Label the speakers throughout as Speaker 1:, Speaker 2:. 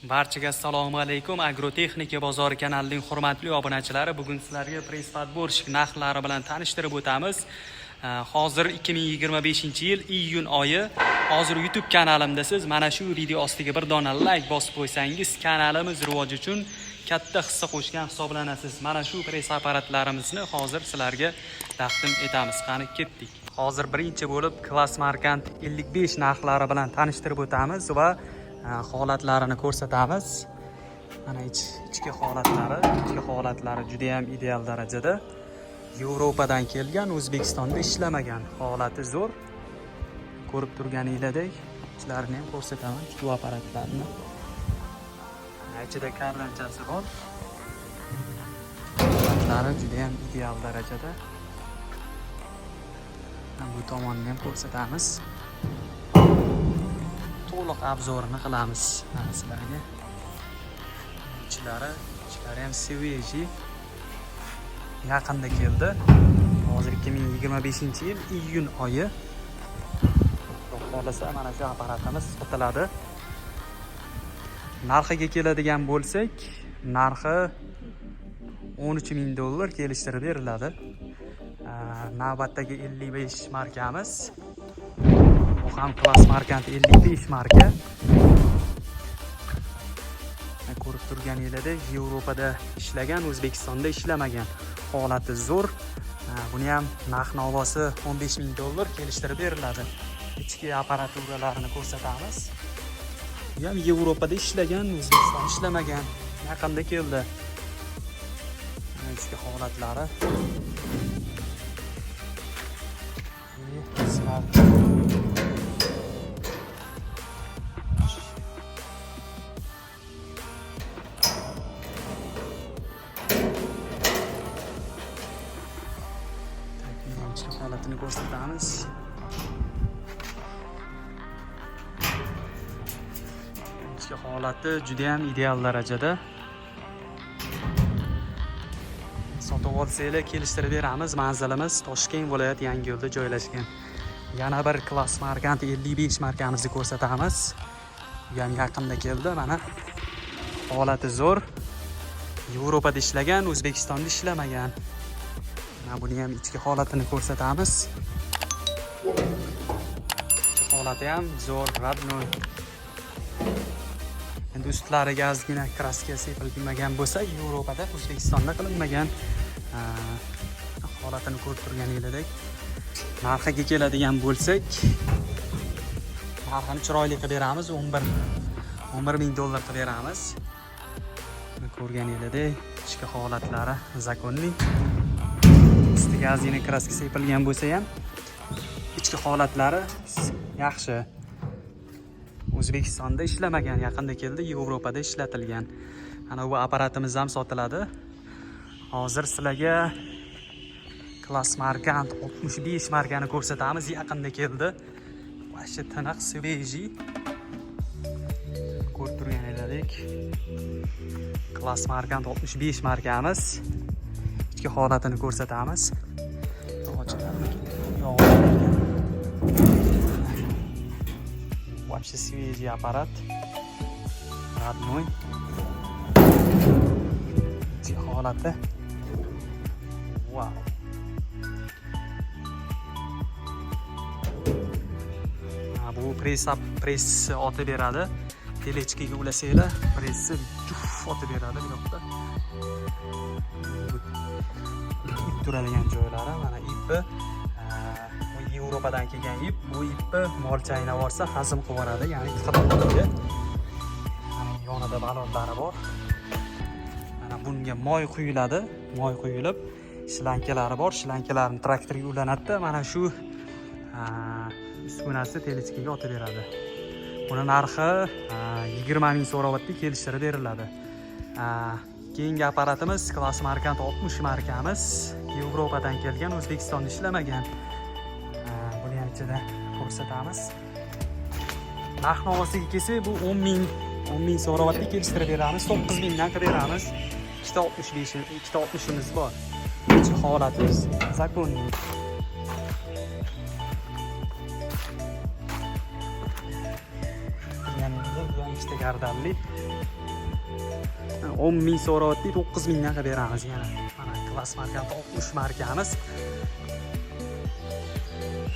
Speaker 1: Barchaga assalomu alaykum. Agrotexnika bozori kanalining hurmatli obunachilari, bugun sizlarga press подборщик narxlari bilan tanishtirib o'tamiz. Hozir 2025-yil iyun oyi. Hozir YouTube kanalimda siz mana shu video ostiga bir dona like bosib qo'ysangiz, kanalimiz rivoji uchun katta hissa qo'shgan hisoblanasiz. Mana shu press apparatlarimizni hozir sizlarga taqdim etamiz. Qani, ketdik. Hozir birinchi bo'lib Claas Markant 55 narxlari bilan tanishtirib o'tamiz va holatlarini ko'rsatamiz. Mana ichki holatlari juda ham ideal darajada. Yevropadan kelgan, O'zbekistonda ishlamagan. Holati zo'r. Ko'rib turganinglardek, ichlarini ham ko'rsataman, tikuv apparatlarini. Mana ichida kardanchasi bor. Holatlari juda ham ideal darajada. Mana bu tomonni ham ko'rsatamiz. To'liq обзор ini qilamiz mana sizlarga. Ichlari ham свежий. Yaqinda keldi. Hozir 2025-yil iyun oyi. Xudo xohlasa, mana shu apparatimiz sotiladi. Narxiga keladigan bo'lsak, narxi 13 ming dollar, kelishtirib beriladi. Navbatdagi 55 markamiz. Bu ham Claas Markant 55 marka. Mana ko'rib turganinglardek, Yevropada ishlagan, O'zbekistonda ishlamagan. Holati zo'r. Buni ham narx navosi 15 ming dollar, kelishtirib beriladi. Ichki apparaturalarini ko'rsatamiz. Bu ham Yevropada ishlagan, O'zbekistonda ishlamagan. Yaqinda keldi. Mana ichki holatlari. И smart. Так, buni ham ichki holatini ko'rsatamiz. Ichki holati juda ham ideal darajada. Sotib olsanglar, kelishtirib beramiz. Manzilimiz Toshkent viloyati, Yangiyo'lda joylashgan. Yana bir Claas Markant 55 markamizni ko'rsatamiz. Bu ham yaqinda keldi, mana. Holati zo'r. Yevropada ishlagan, O'zbekistonda ishlamagan. Mana buni ham ichki holatini ko'rsatamiz. Ichki holati ham zo'r, родной. Endi ustlariga ozgina краска sepilmagan bo'lsa, Yevropada, O'zbekistonda qilinmagan. Holatini ko'rib turganinglardek. Narxiga keladigan bo'lsak, narxini chiroyli qilib beramiz, 11 ming dollar qilib beramiz. Mana ko'rganinglardek, ichki holatlari законный. Ustiga ozgina краска sepilgan bo'lsa ham, ichki holatlari yaxshi. O'zbekistonda ishlamagan, yaqinda keldi, Yevropada ishlatilgan. Mana bu apparatimiz ham sotiladi. Hozir sizlarga Claas Markant 65 markani ko'rsatamiz, yaqinda keldi. Вообще tiniq, свежий. Ko'rib turganinglardek, Claas Markant 65 markamiz. Ichki holatini ko'rsatamiz. Ochiladimikin? Yo'q, ekan. Вообще свежий аппарат. Родной. Ichki holati. Vau. Ha, bu press otib beradi. Тележка ga ulasanglar, pressi juf otib beradi bu yoqda. Bu ip turadigan joylari, mana ipi, bu Yevropadan kelgan ip. Bu ipni mol chaynab yuborsa, hazm qilib yuboradi, ya'ni tiqilib qoladi. Mana yonida balonlari bor. Mana bunga moy quyiladi, moy quyilib, shlankalari bor, shlankalarni traktorga ulanadi. Mana shu uskunasi тележка ga otib beradi. Buni narxi 20 ming so'rayapti, kelishtirib beriladi. Keyingi apparatimiz Claas Markant 60 markamiz. Yevropadan kelgan, O'zbekistonda ishlamagan. Buni ham ichida ko'rsatamiz. Narx navosiga kelsak, bu 10 ming, 10 ming so'rayapti, kelishtirib beramiz. 9 mingdan qilib beramiz. Ikkita 65, ikkita 60imiz bor. Ichki holati законный. Turganingizda bu ham ikkita Kardalli. 10 ming so'rayapti, 9 mingdan qilib beramiz yana. Mana Klass Markant 60 markamiz.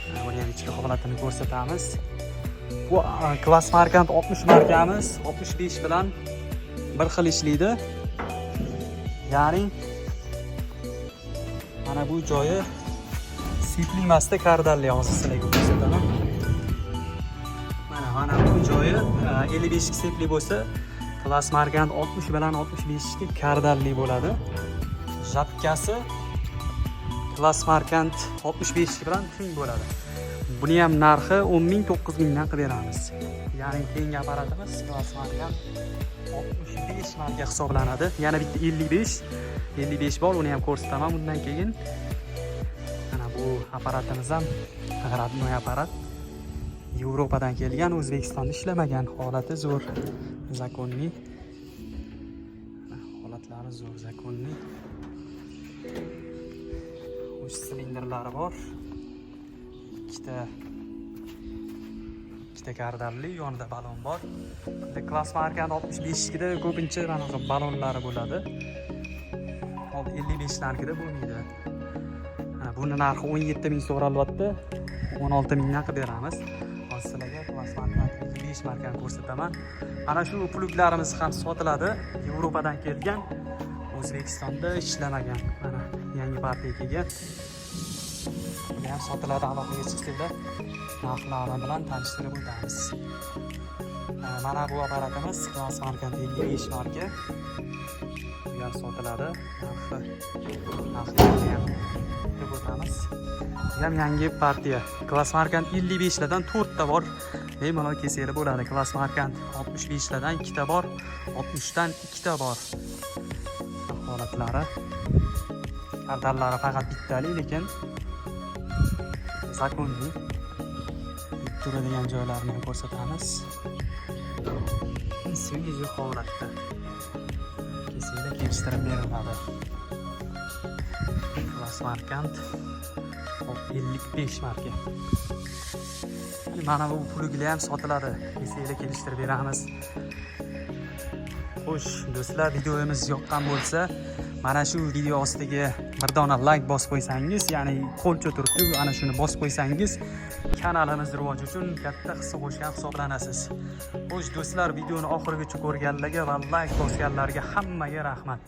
Speaker 1: Mana buni ham ichki holatini ko'rsatamiz. Bu Klass Markant 60 markamiz 65 bilan bir xil ishlaydi. Ya'ni mana bu joyi сцеп limasda kardalli, hozir sizlarga ko'rsataman. Mana bu joyi 55 сцеп li bo'lsa, Klass Markant 60 bilan 65 ga kardalli bo'ladi. Жатка si Klass Markant 65 bilan teng bo'ladi. Buni ham narxi 10 ming, 9 mingdan qilib beramiz. Ya'ni keyingi apparatimiz Klass Markant 65 marka hisoblanadi. Yana bitta 55 bor, uni ham ko'rsataman bundan keyin. Mana bu apparatimiz ham родной apparat. Yevropadan kelgan, O'zbekistonda ishlamagan, holati zo'r, законный. Holatlari zo'r, законный. Uch silindrlari bor. Ikkita kardalli, yonida balon bor. Endi Klass Markani 65 da ko'pincha anaqa balonlari bo'ladi. Hop, 55 larnikida bo'lmaydi. Mana buni narxi 17 ming so'ralyapti. 16 mingdan qilib beramiz. Hozir sizlarga Klass Markani 55 markani ko'rsataman. Mana shu pluglarimiz ham sotiladi. Yevropadan kelgan, O'zbekistonda ishlamagan. Mana yangi partiya kelgan. Bular ham sotiladi, aloqaga chiqsanglar narxlari bilan tanishtirib o'tamiz. Mana bu apparatimiz Klass Markant 55 marka. Bu ham sotiladi. Narxini ham deb o'tamiz. Bu ham yangi partiya. Klass Markant 55 lardan 4 ta bor. Bemalol kelsanglar bo'ladi. Klass Markant 65 lardan 2 ta bor, 60 dan 2 ta bor. Holatlari. Kardallari faqat bittalik, lekin законный. Turadigan joylarini ham ko'rsatamiz. Свежий holatda. Kelsanglar kelishtirib beriladi. Klass Markant 55 marka. Mana bu pluglar ham sotiladi. Kelsanglar kelishtirib beramiz. Xo'sh, do'stlar, videomiz yoqqan bo'lsa, mana shu video ostiga bir dona layk bosib qo'ysangiz, ya'ni qo'lcha turibdi, ana shuni bosib qo'ysangiz, kanalimiz rivoji uchun katta hissa qo'shgan hisoblanasiz. Xo'sh, do'stlar, videoni oxirigacha ko'rganlarga va layk bosganlarga hammaga rahmat.